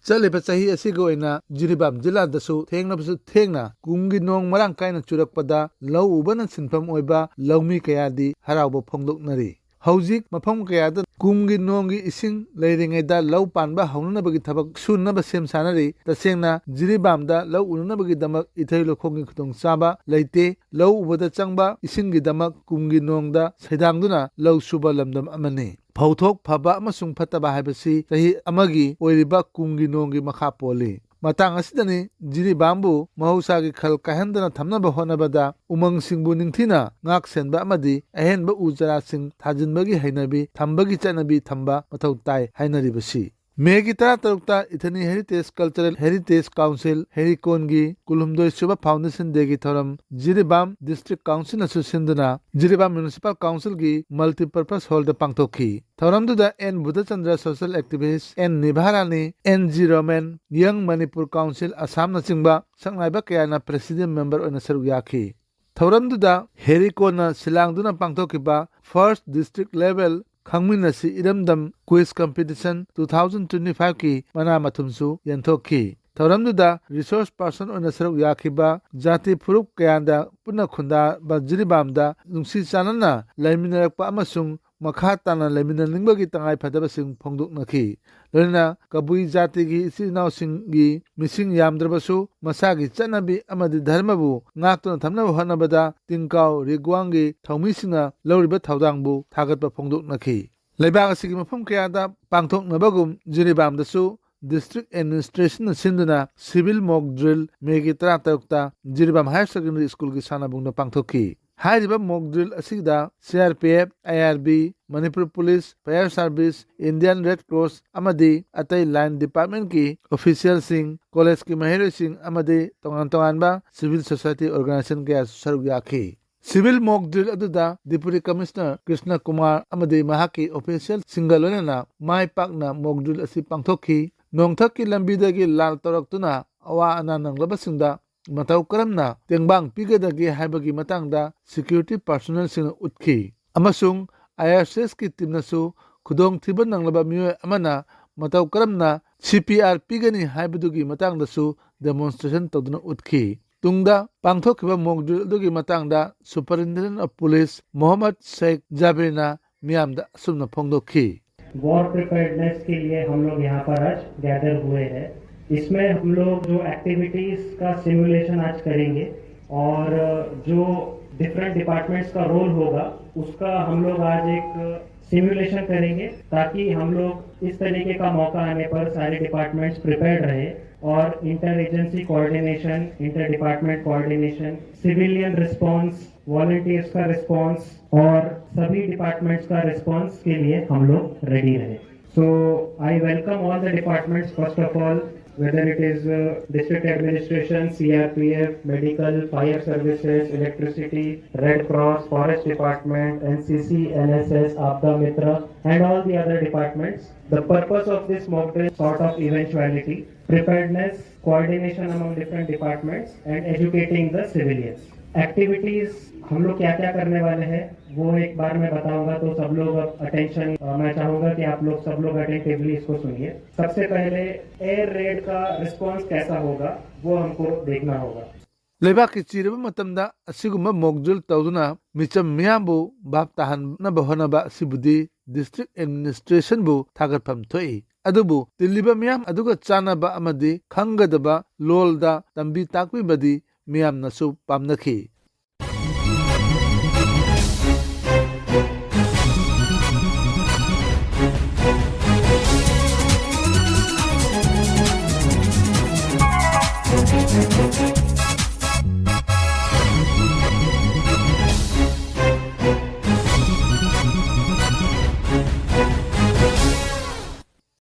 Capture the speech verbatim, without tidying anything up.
ꯆꯠꯂꯤꯕ ꯆꯍꯤ ꯑꯁꯤꯒꯤ ꯑꯣꯏꯅ ꯖꯤꯔꯤꯕꯥꯝ ꯖꯤꯂꯥꯗꯁꯨ ꯊꯦꯡꯂꯕꯁꯨ ꯊꯦꯡꯅ ꯀꯨꯝꯒꯤ ꯅꯣꯡ ꯃꯔꯥꯡ ꯀꯥꯏꯅ ꯆꯨꯔꯛꯄꯗ ꯂꯧ ꯎꯕꯅ ꯁꯤꯟꯐꯝ ꯑꯣꯏꯕ ꯂꯧꯃꯤ ꯀꯌꯥꯗꯤ ꯍꯔꯥꯎꯕ ꯐꯣꯡꯗꯣꯛꯅꯔꯤ꯫ ꯍꯧꯖꯤꯛ ꯃꯐꯝ ꯀꯌꯥꯗ ꯀꯨꯝꯒꯤ ꯅꯣꯡꯒꯤ ꯏꯁꯤꯡ ꯂꯩꯔꯤꯉꯩꯗ ꯂꯧ ꯄꯥꯟꯕ ꯍꯧꯅꯅꯕꯒꯤ ꯊꯕꯛ ꯁꯨꯅꯕ ꯁꯦꯝ ꯁꯥꯅꯔꯤ꯫ ꯇꯁꯦꯡꯅ ꯖꯤꯔꯤꯕꯥꯝꯗ ꯂꯧ ꯎꯅꯅꯕꯒꯤꯗꯃꯛ ꯏꯊꯩ ꯂꯧꯈꯣꯡꯒꯤ ꯈꯨꯗꯣꯡꯆꯥꯕ ꯂꯩꯇꯦ꯫ ꯂꯧ ꯎꯕꯗ ꯆꯪꯕ ꯏꯁꯤꯡꯒꯤꯗꯃꯛ ꯀꯨꯝꯒꯤ ꯅꯣꯡꯗ ꯁꯩꯗꯥꯡꯗꯨꯅ ꯂꯧ ꯁꯨꯕ ꯂꯝꯗꯝ ꯑꯃꯅꯤ꯫ ꯐꯧꯊꯣꯛ ꯐꯕ ꯑꯃꯁꯨꯡ ꯐꯠꯇꯕ ꯍꯥꯏꯕꯁꯤ ꯆꯍꯤ ꯑꯃꯒꯤ ꯑꯣꯏꯔꯤꯕ ꯀꯨꯝꯒꯤ ꯅꯣꯡꯒꯤ ꯃꯈꯥ ꯄꯣꯜꯂꯤ꯫ ꯃꯇꯥꯡ ꯑꯁꯤꯗꯅꯤ ꯖꯤꯔꯤꯕꯥꯝꯕꯨ ꯃꯍꯧꯁꯥꯒꯤ ꯈꯜ ꯀꯥꯏꯍꯟꯗꯅ ꯊꯝꯅꯕ ꯍꯣꯠꯅꯕꯗ ꯎꯃꯪꯁꯤꯡꯕꯨ ꯅꯤꯡꯊꯤꯅ ꯉꯥꯛ ꯁꯦꯟꯕ ꯑꯃꯗꯤ ꯑꯍꯦꯟꯕ ꯎ ꯆꯥꯔꯥꯁꯤꯡ ꯊꯥꯖꯤꯟꯕꯒꯤ ꯍꯩꯅꯕꯤ ꯊꯝꯕꯒꯤ ꯆꯠꯅꯕꯤ ꯊꯝꯕ ꯃꯊꯧ ꯇꯥꯏ ꯍꯥꯏꯅꯔꯤꯕꯁꯤ꯫ ꯃꯦꯒꯤ ꯇꯔꯥꯇꯔꯨꯛꯇ ꯏꯊꯅꯤ ꯍꯦꯔꯤꯇꯦꯖ ꯀꯜꯆꯔꯦꯜ ꯍꯦꯔꯤꯇꯦꯖ ꯀꯥꯎꯟꯁꯤꯜ ꯍꯦꯔꯤꯀꯣꯟꯒꯤ ꯀꯨꯟꯍꯨꯝꯗꯣꯏ ꯁꯨꯕ ꯐꯥꯎꯟꯗꯦꯁꯟ ꯗꯦꯒꯤ ꯊꯧꯔꯝ ꯖꯤꯔꯤꯕꯥꯝ ꯗꯤꯁꯇ꯭ꯔꯤꯛ ꯀꯥꯎꯟꯁꯤꯜꯅꯁꯨ ꯁꯤꯟꯗꯨꯅ ꯖꯤꯔꯤꯕꯥꯝ ꯃ꯭ꯌꯨꯅꯤꯁꯤꯄꯥꯜ ꯀꯥꯎꯟꯁꯤꯜꯒꯤ ꯃꯜꯇꯤꯄꯔꯄꯁ ꯍꯣꯜꯗ ꯄꯥꯡꯊꯣꯛꯈꯤ꯫ ꯊꯧꯔꯝꯗꯨꯗ N Buddhachandra, social activist N Nivarani, N G Romen, ꯌꯪ ꯃꯅꯤꯄꯨꯔ ꯀꯥꯎꯟꯁꯤꯜ ꯑꯁꯥꯝꯅꯆꯤꯡꯕ ꯁꯛꯅꯥꯏꯕ ꯀꯌꯥꯅ ꯄ꯭ꯔꯦꯁꯤꯗꯦꯟ ꯃꯦꯝꯕꯔ ꯑꯣꯏꯅ ꯁꯔꯨꯛ ꯌꯥꯈꯤ꯫ ꯊꯧꯔꯝꯗꯨꯗ ꯍꯦꯔꯤꯀꯣꯟꯅ ꯁꯤꯜꯂꯥꯡꯗꯨꯅ ꯄꯥꯡꯊꯣꯛꯈꯤꯕ ꯐꯥꯔꯁ ꯗꯤꯁꯇ꯭ꯔꯤꯛ ꯂꯦꯚꯦꯜ ꯈꯪꯃꯤꯟꯅꯁꯤ ꯏꯔꯝꯗꯝ quiz competition two thousand twenty ꯐꯥꯏꯚꯀꯤ ꯃꯅꯥ ꯃꯊꯨꯝꯁꯨ ꯌꯦꯟꯊꯣꯛꯈꯤ꯫ ꯊꯧꯔꯝꯗꯨꯗ ꯔꯤꯁꯣꯔꯁ ꯄꯥꯔꯁꯟ ꯑꯣꯏꯅ ꯁꯔꯨꯛ ꯌꯥꯈꯤꯕ ꯖꯥꯇꯤ ꯐꯨꯔꯨꯞ ꯀꯌꯥꯗ ꯄꯨꯟꯅ ꯈꯨꯟꯗꯥꯕ ꯖꯤꯔꯤꯕꯥꯝꯗ ꯅꯨꯡꯁꯤ ꯆꯥꯟꯅꯅ ꯂꯩꯃꯤꯟꯅꯔꯛꯄ ꯑꯃꯁꯨꯡ ꯃꯈꯥ ꯇꯥꯅ ꯂꯩꯃꯤꯟꯅꯅꯤꯡꯕꯒꯤ ꯇꯉꯥꯏꯐꯗꯕꯁꯤꯡ ꯐꯣꯡꯗꯣꯛꯅꯈꯤ꯫ ꯂꯣꯏꯅꯅ ꯀꯕꯨꯏ ꯖꯥꯇꯤꯒꯤ ꯏꯆꯤꯜ ꯏꯅꯥꯎꯁꯤꯡꯒꯤ ꯃꯤꯁꯤꯡ ꯌꯥꯝꯗ꯭ꯔꯕꯁꯨ ꯃꯁꯥꯒꯤ ꯆꯠꯅꯕꯤ ꯑꯃꯗꯤ ꯙꯔꯃꯕꯨ ꯉꯥꯛꯇꯨꯅ ꯊꯝꯅꯕ ꯍꯣꯠꯅꯕꯗ ꯇꯤꯡꯀꯥꯎ ꯔꯤꯒ꯭ꯋꯥꯡꯒꯤ ꯊꯧꯃꯤꯁꯤꯡꯅ ꯂꯧꯔꯤꯕ ꯊꯧꯗꯥꯡꯕꯨ ꯊꯥꯒꯠꯄ ꯐꯣꯡꯗꯣꯛꯅꯈꯤ꯫ ꯂꯩꯕꯥꯛ ꯑꯁꯤꯒꯤ ꯃꯐꯝ ꯀꯌꯥꯗ ꯄꯥꯡꯊꯣꯛꯅꯕꯒꯨꯝ ꯖꯤꯔꯤꯕꯥꯝꯗꯁꯨ ꯗꯤꯁꯇ꯭ꯔꯤꯛ ꯑꯦꯗꯃꯤꯅꯤꯁꯇ꯭ꯔꯦꯁꯟꯅ ꯁꯤꯟꯗꯨꯅ ꯁꯤꯚꯤꯜ ꯃꯣꯛ ꯗ꯭ꯔꯤꯜ ꯃꯦꯒꯤ ꯇꯔꯥꯇꯔꯨꯛꯇ ꯖꯤꯔꯤꯕꯥꯝ ꯍꯥꯌꯔ ꯁꯦꯀꯦꯟꯗꯔꯤ ꯁ꯭ꯀꯨꯜꯒꯤ ꯁꯥꯟꯅꯕꯨꯡꯗ ꯄꯥꯡꯊꯣꯛꯈꯤ꯫ ꯍꯥꯏꯔꯤꯕ ꯃꯣꯛ ꯗ꯭ꯔꯤꯜ ꯑꯁꯤꯗ C R P F, I R B, Manipur police, fire service, Indian red cross ꯑꯃꯗꯤ ꯑꯇꯩ ꯂꯥꯏꯟ ꯗꯤꯄꯥꯔꯠꯃꯦꯟꯠꯀꯤ ꯑꯣꯐꯤꯁꯤꯌꯦꯜꯁꯤꯡ, ꯀꯣꯂꯦꯖꯀꯤ ꯃꯍꯩꯔꯣꯏꯁꯤꯡ ꯑꯃꯗꯤ ꯇꯣꯉꯥꯟ ꯇꯣꯉꯥꯟꯕ ꯁꯤꯚꯤꯜ ꯁꯣꯁꯥꯏꯇꯤ ꯑꯣꯔꯒꯅꯥꯏꯖꯦꯁꯟ ꯀꯌꯥꯁꯨ ꯁꯔꯨꯛ ꯌꯥꯈꯤ꯫ ꯁꯤꯚꯤꯜ ꯃꯣꯛ ꯗ꯭ꯔꯤꯜ ꯑꯗꯨꯗ ꯗꯤꯄꯨꯇꯤ ꯀꯃꯤꯁꯅꯔ ꯀ꯭ꯔꯤꯁꯅ ꯀꯨꯃꯥꯔ ꯑꯃꯗꯤ ꯃꯍꯥꯛꯀꯤ ꯑꯣꯐꯤꯁꯤꯌꯦꯜꯁꯤꯡꯒ ꯂꯣꯏꯅꯅ ꯃꯥꯏ ꯄꯥꯛꯅ ꯃꯣꯛ ꯗ꯭ꯔꯤꯜ ꯑꯁꯤ ꯄꯥꯡꯊꯣꯛꯈꯤ꯫ ꯅꯣꯡꯊꯛꯀꯤ ꯂꯝꯕꯤꯗꯒꯤ ꯂꯥꯜ ꯇꯧꯔꯛꯇꯨꯅ ꯑꯋꯥ ꯑꯅꯥ ꯅꯪꯂꯕꯁꯤꯡꯗ ꯃꯇꯧ ꯀꯔꯝꯅ ꯇꯦꯡꯕꯥꯡ ꯄꯤꯒꯗꯒꯦ ꯍꯥꯏꯕꯒꯤ ꯃꯇꯥꯡꯗ ꯁꯦꯀ꯭ꯌꯨꯔꯤꯇꯤ ꯄꯥꯔꯁꯣꯅꯦꯜꯁꯤꯡꯅ ꯎꯠꯈꯤ꯫ ꯑꯃꯁꯨꯡ ꯑꯥꯏ ꯑꯥꯔ ꯁꯤ ꯑꯦꯁꯀꯤ ꯇꯤꯝꯅꯁꯨ ꯈꯨꯗꯣꯡꯊꯤꯕ ꯅꯪꯂꯕ ꯃꯤꯑꯣꯏ ꯑꯃꯅ ꯃꯇꯧ ꯀꯔꯝꯅ ꯁꯤ ꯄꯤ ꯑꯥꯔ ꯄꯤꯒꯅꯤ ꯍꯥꯏꯕꯗꯨꯒꯤ ꯃꯇꯥꯡꯗꯁꯨ ꯗꯦꯃꯣꯟꯁꯇ꯭ꯔꯦꯁꯟ ꯇꯧꯗꯨꯅ ꯎꯠꯈꯤ꯫ ꯇꯨꯡꯗ ꯄꯥꯡꯊꯣꯛꯈꯤꯕ ꯃꯣꯛ ꯗ꯭ꯔꯤꯜ ꯑꯗꯨꯒꯤ ꯃꯇꯥꯡꯗ ꯁꯨꯄꯔꯤꯟꯇꯦꯟꯗꯦꯟ ꯑꯣꯐ ꯄꯨꯂꯤꯁ ꯃꯣꯍꯝꯃꯗ ꯁꯦꯈ ꯖꯥꯕꯤꯔꯅ ꯃꯤꯌꯥꯝꯗ ꯑꯁꯨꯝꯅ ꯐꯣꯡꯗꯣꯛꯈꯤ꯫ वॉर प्रिपेयर्डनेस के लिए हम लोग यहाँ पर आज गैदर हुए हैं। इसमें हम लोग जो एक्टिविटीज का सिमुलेशन आज करेंगे और जो डिफरेंट डिपार्टमेंट्स का रोल होगा, उसका हम लोग आज एक सिमुलेशन करेंगे, ताकि हम लोग इस तरीके का मौका आने पर सारे डिपार्टमेंट्स प्रिपेयर्ड रहे और inter agency coordination, inter department coordination, civilian response, volunteers का रिस्पांस और सभी डिपार्टमेंट्स का रिस्पांस के लिए हम लोग रेडी रहे। So I welcome all the departments, first of all, whether it is uh, district administration, C R P F, medical, fire services, electricity, Red Cross, forest department, N C C, N S S, Aapda Mitra, and all the other departments. The purpose of this mock drill is sort of eventuality, preparedness, coordination among different departments, and educating the civilians. Activities हम लोग क्या क्या करने वाले हैं, वो एक बार मैं बताऊंगा। तो सब लोग अब अटेंशन, मैं चाहूंगा कि आप लोग सब लोग अटेंटिवली इसको सुनिए। सबसे पहले एयर रेड का रिस्पांस कैसा होगा, वो हमको देखना होगा। ꯂꯩꯕꯥꯛꯀꯤ ꯆꯤꯔꯕ ꯃꯇꯝꯗ ꯑꯁꯤꯒꯨꯝꯕ ꯃꯣꯛ ꯗ꯭ꯔꯤꯜ ꯇꯧꯗꯨꯅ ꯃꯤꯆꯝ ꯃꯤꯌꯥꯝꯕꯨ ꯚꯥꯞ ꯇꯥꯍꯟꯅꯕ ꯍꯣꯠꯅꯕ ꯑꯁꯤꯕꯨꯗꯤ ꯗꯤꯁꯇ꯭ꯔꯤꯛ ꯑꯦꯗꯃꯤꯅꯤꯁꯇ꯭ꯔꯦꯁꯟꯕꯨ ꯊꯥꯒꯠꯐꯝ ꯊꯣꯛꯏ꯫ ꯑꯗꯨꯕꯨ ꯇꯤꯜꯂꯤꯕ ꯃꯤꯌꯥꯝ ꯑꯗꯨꯒ ꯆꯥꯟꯅꯕ ꯑꯃꯗꯤ ꯈꯪꯒꯗꯕ ꯂꯣꯜꯗ ꯇꯝꯕꯤ ꯇꯥꯛꯄꯤꯕꯗꯤ ꯃꯤꯌꯥꯝꯅꯁꯨ ꯄꯥꯝꯅꯈꯤ꯫